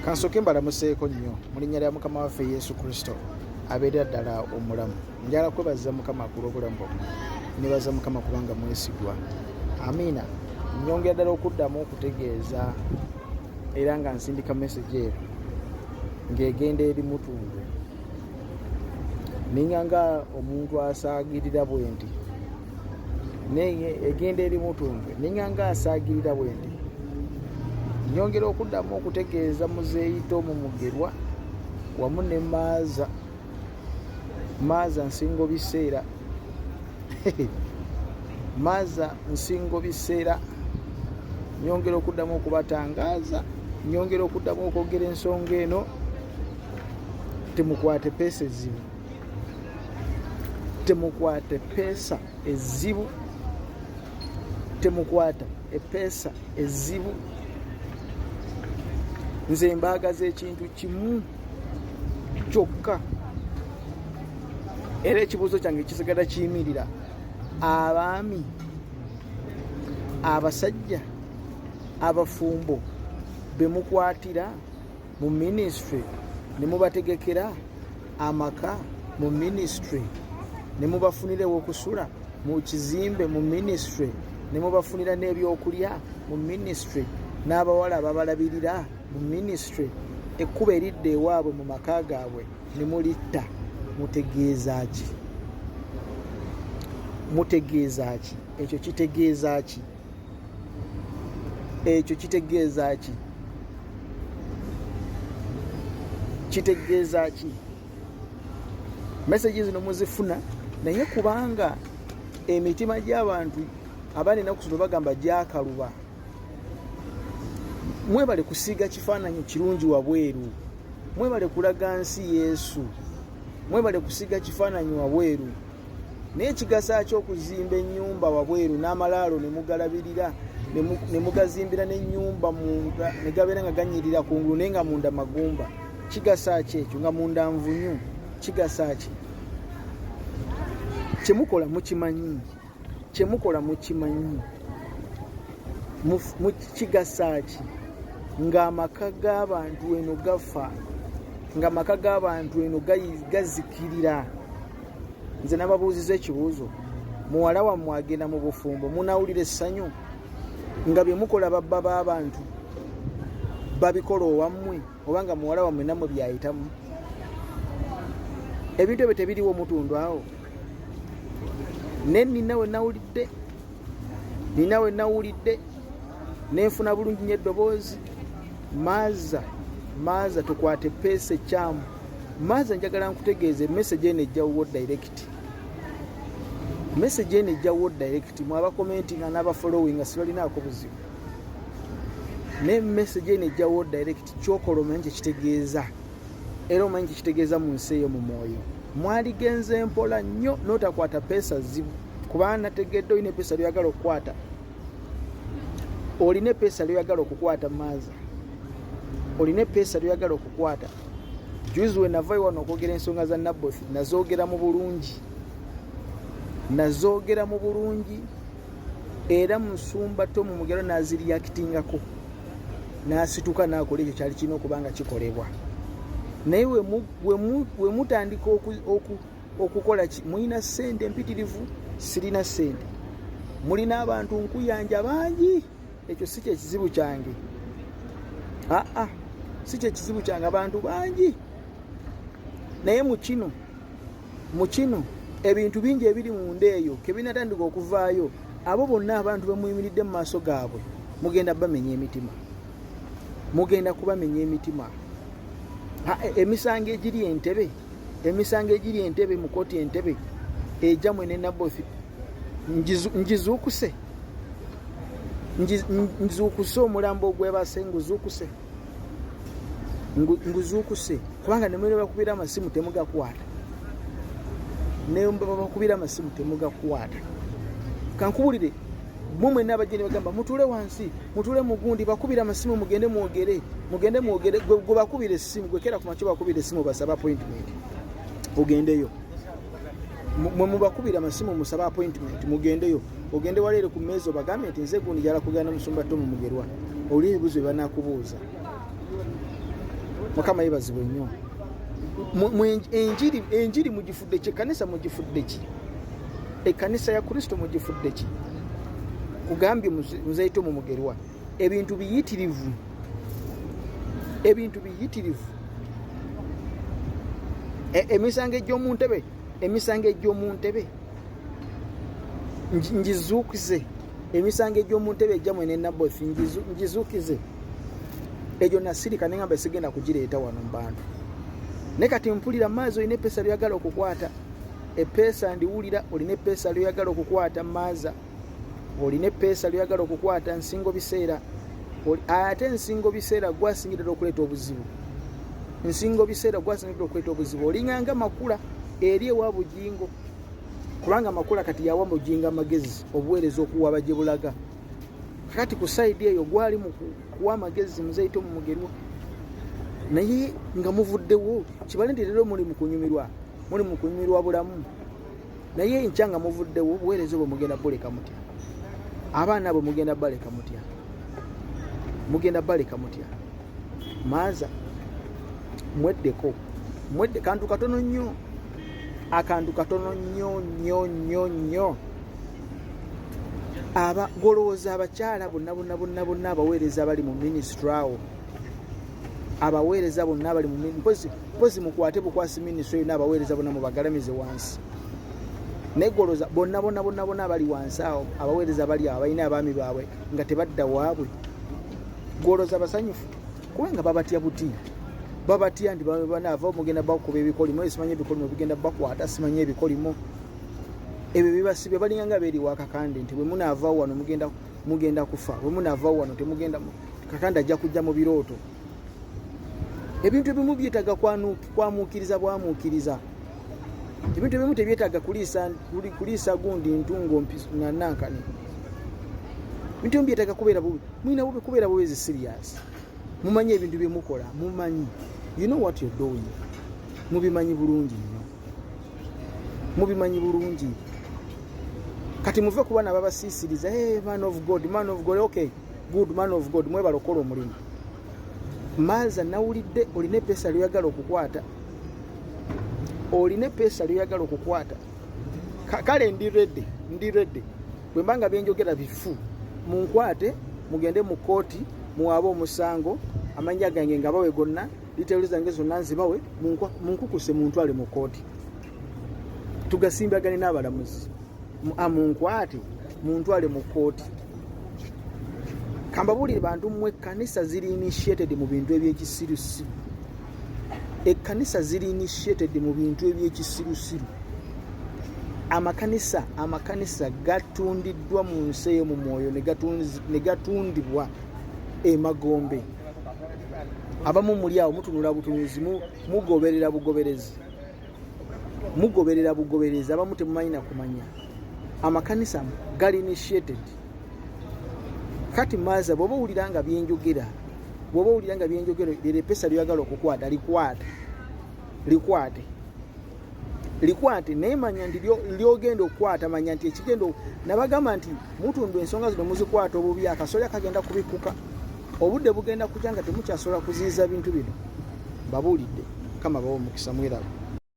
Kansooke mbalamuseeko nnyo mu linnya lya Mukama waffe Yesu Kristo abeerera ddala omulamu. Njagala kwebaza Mukama ku lw'obulamu bwammwe. Nebaza Mukama kubanga mwesigwa. Amiina. Nyongera ddala okuddamu okutegeeza era nga nsindika message eno ng'egenda eri Mutundwe. Ninga nga omuntu asaagirira bwe nti naye egenda eri Mutundwe ninga nga asaagirira bwe nti nyongera okuddamu okutegeeza muzeeyi Tom Mugerwa wamu ne Maaza Maaza Nsingo Biseera Maaza Nsingo Biseera nyongera okuddamu okubatangaaza nyongera okuddamu okwogera ensonga eno temukwate peesa ezzibu temukwate peesa ezzibu temukwata epeesa ezzibu nze mbaagaza ekintu kimu kyokka era ekibuuzo kyange kisigala kiyimirira abaami abasajja abafumbo bemukwatira mu ministry ne mubategekera amaka mu ministry ne mubafunira ewokusula mu kizimbe mu ministry ne mubafunira n'ebyokulya mu ministry n'abawala ababalabirira mu ministry ekkuba eridda ewaabwe mu maka gaabwe ne mulitta mutegeeza ki mutegeeza ki ekyo kitegeeza ki ekyo kitegeeza ki kitegeeza ki message zino muzifuna naye kubanga emitima gy'abantu abali enaku zino bagamba gyakaluba mwebale kusiiga kifaananyi kirungi wabweru mwebale kulaga nsi yesu mwebale kusiiga kifaananyi wabweru Naye kigasa ki okuzimba ennyumba wabweru n'amalaalo ne mugalabirira ne mugazimbira n'ennyumba munda ne gabeera nga ganyirira kungulu naye nga munda magumba? Kigasa ki ekyo nga munda nvunyu? Kigasa ki? Kyemukola mukimanyi, kyemukola mukimanyi. Kigasa ki ng'amaka g'abantu eno gafa, ng'amaka g'abantu eno gazikirira? Nze nababuuziza ekibuuzo, muwala wammwe agenda mu bufumbo munawulira essanyu nga bye mukola babba b'abantu babikola owammwe, oba nga muwala wammwe nammwe byayitamu? Ebintu ebyo tebiriwo mutundu awo. Naye nina we nawulidde, nina we nawulidde nenfuna bulungi nyo eddoboozi. Maaza, maaza tukwate peesa ekyamu. Maaza njagala nkutegeeze message eno ejja wuwo direct. Message eno ejja wuwo direct. Mwe abakomentinga n'abafollowinga sibalinaako buzibu. Naye message eno ejja wuwo direct. Kyokola omanyi kye kitegeeza. Era omanyi kye kitegeeza mu nsi eyo mu mwoyo. Mwaligenze mpola nnyo n'otakwata peesa zibu. Kubanga nategedde olina epeesa ly'oyagala okukwata. Olina epeesa ly'oyagala okukwata maaza. Olina epeesa ly'oyagala okukwata. Juzi we navayo wano okwogera ensonga za Naboth, nazoogera mu bulungi. Nazoogera mu bulungi era musumba Tom Mugerwa n'aziriyakitingako n'asituka n'akola ekyo kyali kirina okuba nga kikolebwa. Naye we mutandika okukola ki, mulina ssente empitirivu, sirina ssente. Mulina abantu nkuyanja bangi. Ekyo si kye kizibu kyange. Aa, si kye kizibu kyange, abantu bangi. Naye mu kino ebintu bingi ebiri munda eyo kebinatandika okuvaayo, abo bonna abantu bemuyimiridde mu maaso gaabwe mugenda bamenya emitima. Mugenda kubamenya emitima. Emisango egiri Entebbe, emisango egiri Entebbe mu kooti Entebbe ejamwe ne Naboth ngizuukuse. Nzuukuse omulambo ogwebase, nguzuukuse. Nguzuukuse kubanga ne mwene bakubira amasimu temugakwata. Ne bakubira amasimu temugakwata. Kankubulire mwe mwenna abajja ne bagamba mutuule wansi, mutuule mugundi, bakubira amasimu mugende mwogere, mugende mwogere. Gwe bakubira essimu, gwe kera ku makya bakubira essimu basaba appointment ogendeyo. Mwe mubakubira amasimu musaba appointment mugendeyo, ogende waleere ku mmeeza obagambe nti nze gundi njagala kugenda ne musumba Tom Mugerwa, oli ebibuuzo bye banaakubuuza. Mukama yebazibwe nnyo. Enjiri mugifudde ki? Ekkanisa mugifudde ki? Ekkanisa ya Kristo mugifudde ki? Kugambye muzeito mu Mugerwa, ebintu biyitirivu, ebintu biyitirivu. Emisango egy'omu ntebe, emisango egy'omu ntebe ngizuukize, emisango egy'omu ntebe ejjamwe ne Nabothi ngizuukize. Egyo nasirika nengamba sigenda kugireeta wano mu bantu. Naye kati mpulira maazi olina epeesa lyoyagala okukwata, epeesa ndiwulira, olina epeesa lyoyagala okukwata maaza, olina epeesa lyoyagala okukwata nsingo biseera, ate nsingo biseera gwasingira ddala okuleeta obuzibu, nsingo biseera gwasingira ddala okuleeta obuzibu. Olinganga Makula eri ewa Bujingo, kubanga Makula kati yawa Bujingo amagezi obuweereza okuwaba gye bulaga. Kati ku sayidi eyo gwali mu kuwa amagezi muzeito mu Mugerwa, naye nga muvuddewo kibale nti leero muli mu kunyumirwa, muli mu kunyumirwa bulamu, naye enkya nga muvuddewo obuweereza obwo mugenda buleka mutya? Abaana abo mugenda baleka mutya? Mugenda baleka mutya? Maaza mweddeko, mwedde kantu katono nnyo, akantu katono nnyo nnyo nnyo nnyo. Aba golowooza abakyala bonna bonna bonna bonna abaweereza abali mu minisitule awo, abaweereza bonna abali mu mpozi mukwate bukwasi minisitule yonna, abaweereza bonna mubagalamize wansi. Naye golowooza bonna bonna bonna bonna abali wansi awo, abaweereza abali awo abalina abaami baabwe nga tebadda waabwe, golowooza basanyufu? Kubanga babatya buti, babatya nti banaava mugenda bakuba ebikolimo, simanyi ebikolimo bigenda bakwata, simanyi ebikolimo ebyo bibasibye, balinga nga beeri wakakande nti bwe munaavaawo wano mugenda kufa, bwe munaavaawo wano temugenda, kakande ajja kujja mu birooto. Ebintu ebimu byetaaga kwamuukiriza bwamuukiriza, ebintu ebimu tebyetaaga kuliisa gundi ntungo na nankani. Ebintu ebimu byetaaga kubeera bubi, mulina bubi kubeera bubeezi serious. Mumanyi ebintu bye mukola, mumanyi, you know what you're doing, mubimanyi bulungi nnyo, mubimanyi bulungi. Kati muve ku baana babasiisiriza, hey, man of God, man of God, okay, good man of God, mwebala okukola omulimu. Maaza nawulidde olina epeesa lyoyagala okukwata, olina epeesa lyoyagala okukwata. Kale ndi ready, ndi ready. Bwe mba nga byenjogera bifu, munkwate mugende mu kkooti muwaabe omusango, amannya gange nga bawe gonna, details zange zonna nzibawe, munkukuse muntwale mu kkooti tugasimbagane n'abalamuzi. Munkwate muntwale mu kkooti. Kambabuulire bantu mmwe, ekkanisa ziri initiated mu bintu ebyekisirusiru, ekkanisa ziri initiated mu bintu ebyekisirusiru. Amakanisa gatundiddwa mu nsi eyo mu mwoyo, ne gatundibwa emagombe. Abamu muli awo mutunula butunuzi, mugoberera bugoberezi, mugoberera bugoberezi, abamu temumanyi na kumanya. Amakanisa gali initiated. Kati maaza bw'oba owulira nga byenjogera, bw'oba owulira nga byenjogera, lero epesa lyoyagala okukwata likwate, likwate, likwate, naye manya nti lyogenda okukwata, manya nti ekigenda nabagamba nti mutundu ensonga zino muzikwata obubi, akasolya kagenda kubikkuka, obudde bugenda kujja nga temukyasobola kuziyiza bintu bino. Mbabuulidde. Mukama bawe omukisa, mweraba.